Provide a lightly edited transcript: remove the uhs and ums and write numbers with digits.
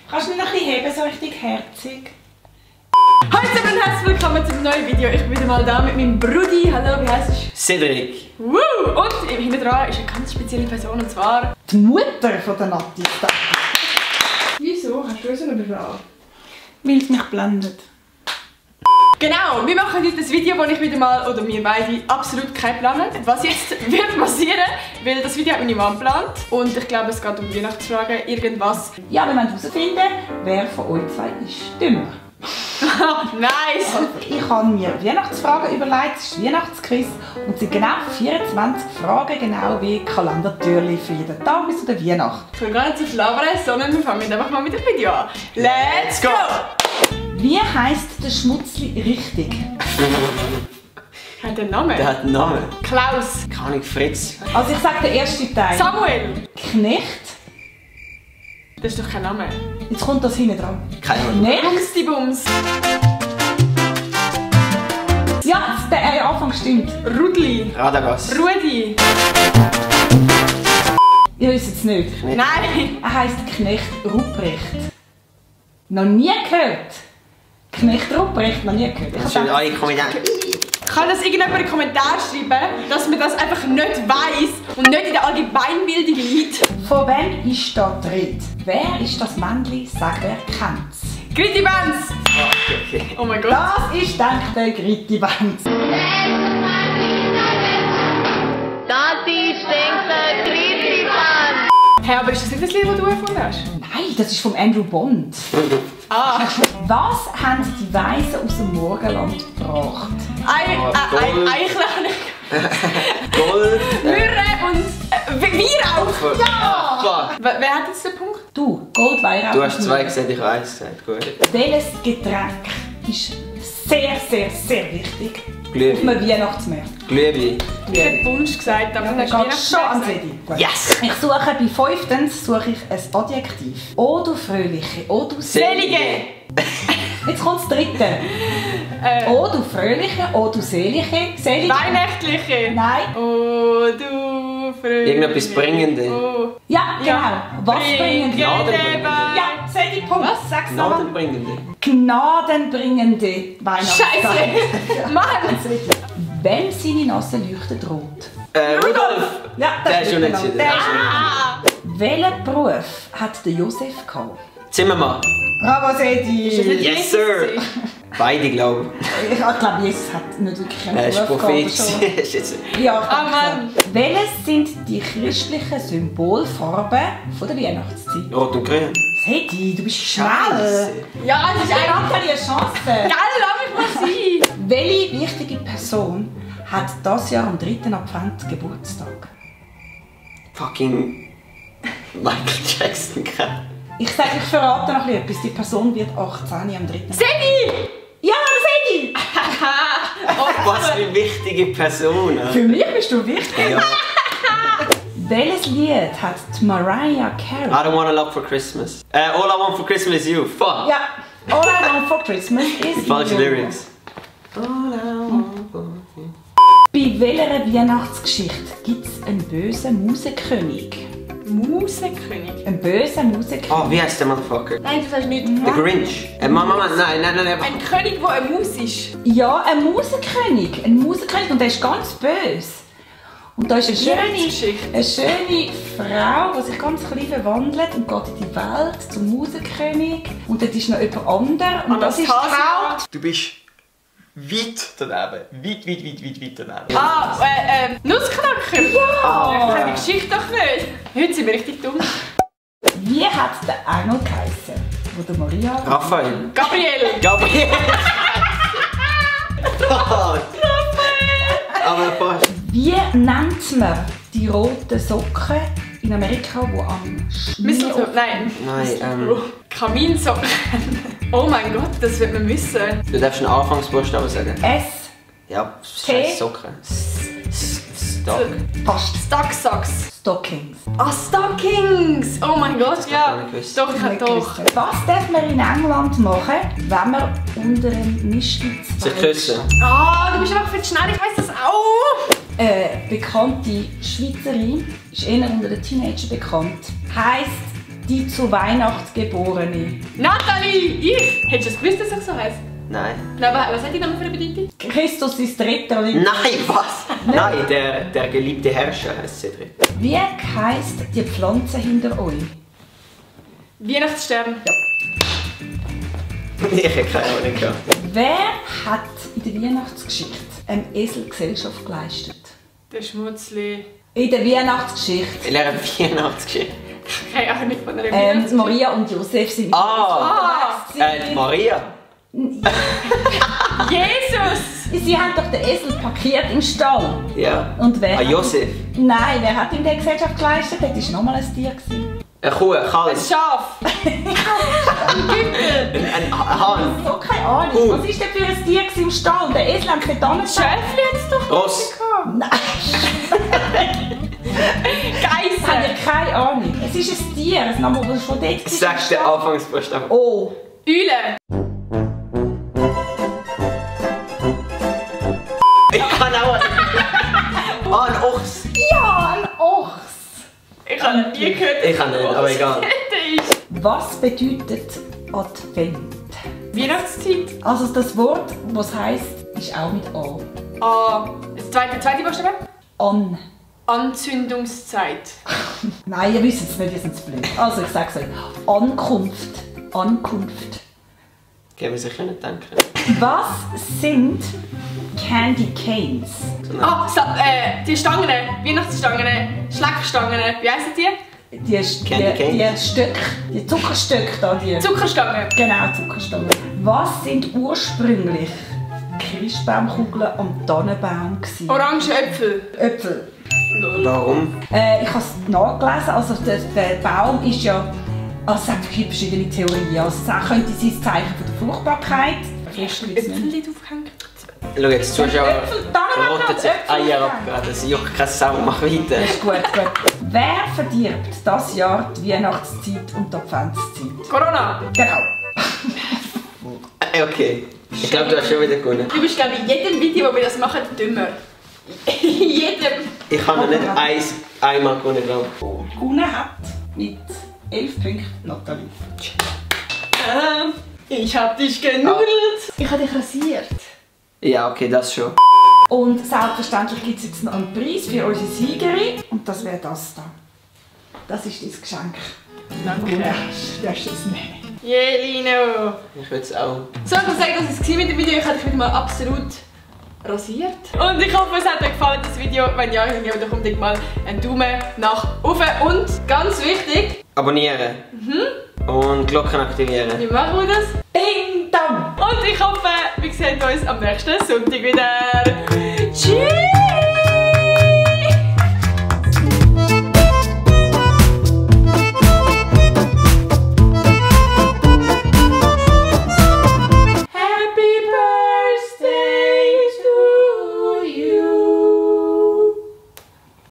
Kannst du mich noch ein bisschen heben, so richtig herzig? Hallo zusammen und herzlich willkommen zum neuen Video. Ich bin wieder mal da mit meinem Brudi. Hallo, wie heisst du? Cedric. Woo! Und hinten dran ist eine ganz spezielle Person, und zwar... Die Mutter von der Nati. Wieso? Hast du so eine Frage? Weil es mich blendet. Genau, wir machen heute ein Video, wo ich wieder mal, oder wir beide, absolut keinen Plan haben, was jetzt wird passieren, weil das Video hat meine Mama geplant. Und ich glaube, es geht um Weihnachtsfragen, irgendwas. Ja, wir wollen herausfinden, wer von euch zwei ist dümmer. Nice! Ich habe mir Weihnachtsfragen überlegt, es ist Weihnachtsquiz und es sind genau 24 Fragen, genau wie Kalendertürchen für jeden Tag bis zu der Weihnacht. Ich will gar nicht zu viel labern, sondern wir fangen einfach mal mit dem Video an. Let's go! Wie heisst der Schmutzli richtig? Hat der einen Namen? Der hat einen Namen. Klaus. Keine Ahnung, Fritz. Also ich sage den ersten Teil. Samuel. Knecht. Das ist doch kein Name. Jetzt kommt das hinten dran. Keine Ahnung. Knecht. Bumsdibums. Ja, der Anfang stimmt. Rudli. Radagast. Rudi. Ihr wisst es nicht. Nein. Er heisst Knecht Ruprecht. Noch nie gehört. Knecht Ruprecht, noch nie gehört. Ich Das sind habe alle Kommentare. Kann das irgendjemand in den Kommentaren schreiben, dass man das einfach nicht weiss und nicht in der Allgemeinbildung liegt? von wem ist da die Rede? Wer ist das Männchen? Sag, wer kennt's? Gritti Benz. Okay. Oh mein Gott. Das ist, denke ich, der Gritti Benz. Das ist der Gritti-Band. Hey, aber ist das nicht das Lied, das du erfunden hast? Nein, das ist von Andrew Bond. Ah. Was haben die Weisen aus dem Morgenland gebracht? Eichlein. Gold. Myrrhe und Weihrauch. Ja! Wer hat jetzt den Punkt? Du, Gold, Weihrauch. Du hast und zwei Myrrhe. gesagt, ich habe eins gesagt. Gut. Welches Getränk ist sehr, sehr, sehr wichtig auf Glühwein. einem Weihnachtsmarkt? Glühwein. Ich hätte Punsch gesagt, aber Ja, dann dann hast geht du schon an gesagt. Sedi. Gut. Yes! Ich suche bei fünftens suche ich ein Adjektiv. O du Fröhliche, O du Selige. Jetzt kommt das dritte. O du Fröhliche, O du Selige. Selige. Weihnachtliche. Nein. Oh, du Fröhliche. Irgendetwas Bringende. Oh. Ja, genau. Was bringen die? Gnadenbringende. Ja, Sedi, Punkt. Was? Sag's nochmal. Gnadenbringende. Gnadenbringende Weihnachtszeit. Scheiße. Mann. Wem seine Nase leuchtet rot? Rudolf! Ja, Der ist schon nicht genau. so. Der ist schon nicht. Ah. Welchen Beruf hat der Josef gehabt? Zimmermann. Bravo, Sedi! Yes, sir! Beide, glaube ich. Ich glaube, Jesus hat nicht wirklich einen Er ist Beruf Prophet. gehabt, oder schon? Ist jetzt- Ja, ich Ah, denke Mann. so. Welches sind die christlichen Symbolfarben von der Weihnachtszeit? Rot und Grün. Sedi, du bist schnell! Scheiße. Ja, das ist Ich eigentlich... habe keine Chance! Geil, lass mich mal sein. Welche wichtige Person hat dieses Jahr am 3. Advent Geburtstag? Fucking Michael Jackson. Ich sage, ich verrate noch etwas. Die Person wird 18 am 3. Sedi. Ja, Sedi! Was für eine wichtige Person. Für mich bist du wichtig. Ja. Welches Lied hat die Mariah Carey? I don't want a lot for Christmas. All I want for Christmas is you. Fuck. Ja, All I Want for Christmas is Falsche You. Lyrics. All I want for you. Bei welcher Weihnachtsgeschichte gibt es einen bösen Musenkönig? Musenkönig. Einen bösen Musenkönig? Oh, wie heißt der Motherfucker? Nein, das heißt nicht. The Grinch. Mama, nein. Ein König, der eine Maus ist. Ja, ein Musenkönig. Ein Musenkönig und der ist ganz böse. Und da ist Weihnachtsgeschichte. eine schöne Frau, die sich ganz klein verwandelt und geht in die Welt zum Musenkönig. Und dort ist noch jemand anderes. Und das ist die Anastasia. Haupt... Du bist weit daneben. Weit daneben. Ah, Nussknacker. Ja. Ich kenne die Geschichte doch nicht. Heute sind wir richtig dumm. Wie hat der Engel geheißen, wo der Maria... Raphael. Gabriel. Gabriel. Aber fast. Wie nennt man die roten Socken in Amerika, die am Mistletoe. Nein. Nein, Kaminsocken. Oh mein Gott, das wird man wissen. du darfst einen Anfangsbuchstaben sagen. S. Ja, T. scheiß Socken. Stock. Fast. Stucksocks. Stockings. Ah, Stockings. Oh mein Gott, Das ja. hab ich nicht gewusst. Doch, ich Nicht doch. gewusst. Was darf man in England machen, wenn man unter einem Mistel Sich küssen. Ah, du bist einfach viel zu schnell, ich weiss das auch. Eine bekannte Schweizerin, ist eher unter den Teenagern bekannt, heisst Die zu Weihnachten Geborene. Nathalie! Ich! Hättest du es gewusst, dass ich so heiße? Nein. Aber was hat die Name für eine Bedeutung? Christus ist Ritter. Nein, was? Nein, der geliebte Herrscher heißt Cedric. Wie heisst die Pflanze hinter euch? Weihnachtsstern. Ich habe keine Ahnung gehabt. Wer hat in der Weihnachtsgeschichte einem Esel Gesellschaft geleistet? Der Schmutzli. In der Weihnachtsgeschichte. Ich lerne Weihnachtsgeschichte. Keine Ahnung von einer Weihnachtsgeschichte. Maria und Josef sind mit Maria. Jesus! Sie haben doch den Esel parkiert im Stall. Ja. Und wer? Josef. Nein, wer hat ihm die Gesellschaft geleistet? Das war nochmal ein Tier. Eine Kuh, ein Ein Kalb, Schaf. ein Hahn, So, keine Ahnung. Was war denn für ein Tier im Stall? Der Esel hat nicht angefangen. Schäfli hat es doch Ross. Nein, Geissen. habe ich keine Ahnung. Es ist ein Tier, ein Name, das schon dort war. Sagst du den Anfangsbuchstaben? Oh. Eule. Ich kann auch. Ein Ochs. Ja, ein Ochs. Ich habe noch nie gehört. Ich kann nicht, aber egal. Was bedeutet Advent? Weihnachtszeit. Also das Wort, was heisst, ist auch mit A. Der zweite Buchstabe? An. Anzündungszeit. Nein, ihr wisst es nicht, ihr seid blöd. Also ich sage es euch. Ankunft. Ankunft. Geben wir sich nicht denken. Was sind Candy Canes? Die Stangen. Weihnachtsstangen. Schleckstangen. Wie heissen die? Die Stöcke, die Zuckerstöcke da, die. Zuckerstangen. Genau, Zuckerstangen. Was sind ursprünglich Christbaumkugeln am Tannenbaum gewesen? Orange Äpfel. Äpfel. Warum? Ich habe es nachgelesen, also der Baum ist ja, also es gibt verschiedene Theorien. Also es könnte sein das Zeichen von der Fruchtbarkeit. Äpfel nicht aufgehängt. Schau jetzt, die Zuschauer Äpfel, Tannenbaum, rotten sich Äpfel. Eier ab gerade. Das juckt keine Sau, mach weiter. Das ist gut, gut. Wer verdirbt das Jahr die Weihnachtszeit und die Adventszeit? Corona. Genau. Okay. Ich glaube, du hast schon wieder gewonnen. Du bist, glaube ich, in jedem Video, wo wir das machen, dümmer. In jedem. Ich habe noch nicht einmal gewonnen, glaube ich. Gewonnen hat mit 11 Punkten Nathalie. Ich hab dich genudelt. Ich hab dich rasiert. Ja, okay, das schon. Und selbstverständlich gibt es jetzt noch einen Preis für unsere Siegerin. Und das wäre das da. Das ist dein Geschenk. Danke. Du darfst es nehmen. Jelino. Ich will es auch. So, ich muss sagen, das war mit dem Video. Ich habe dich wieder mal absolut rasiert. Und ich hoffe, es hat euch gefallen, das Video. Wenn ja, dann gebt doch unbedingt mal einen Daumen nach oben. Und ganz wichtig, Abonnieren. Und Glocken aktivieren. wie machen wir das? Ding dong! Und ich hoffe, wir sehen uns am nächsten Sonntag wieder.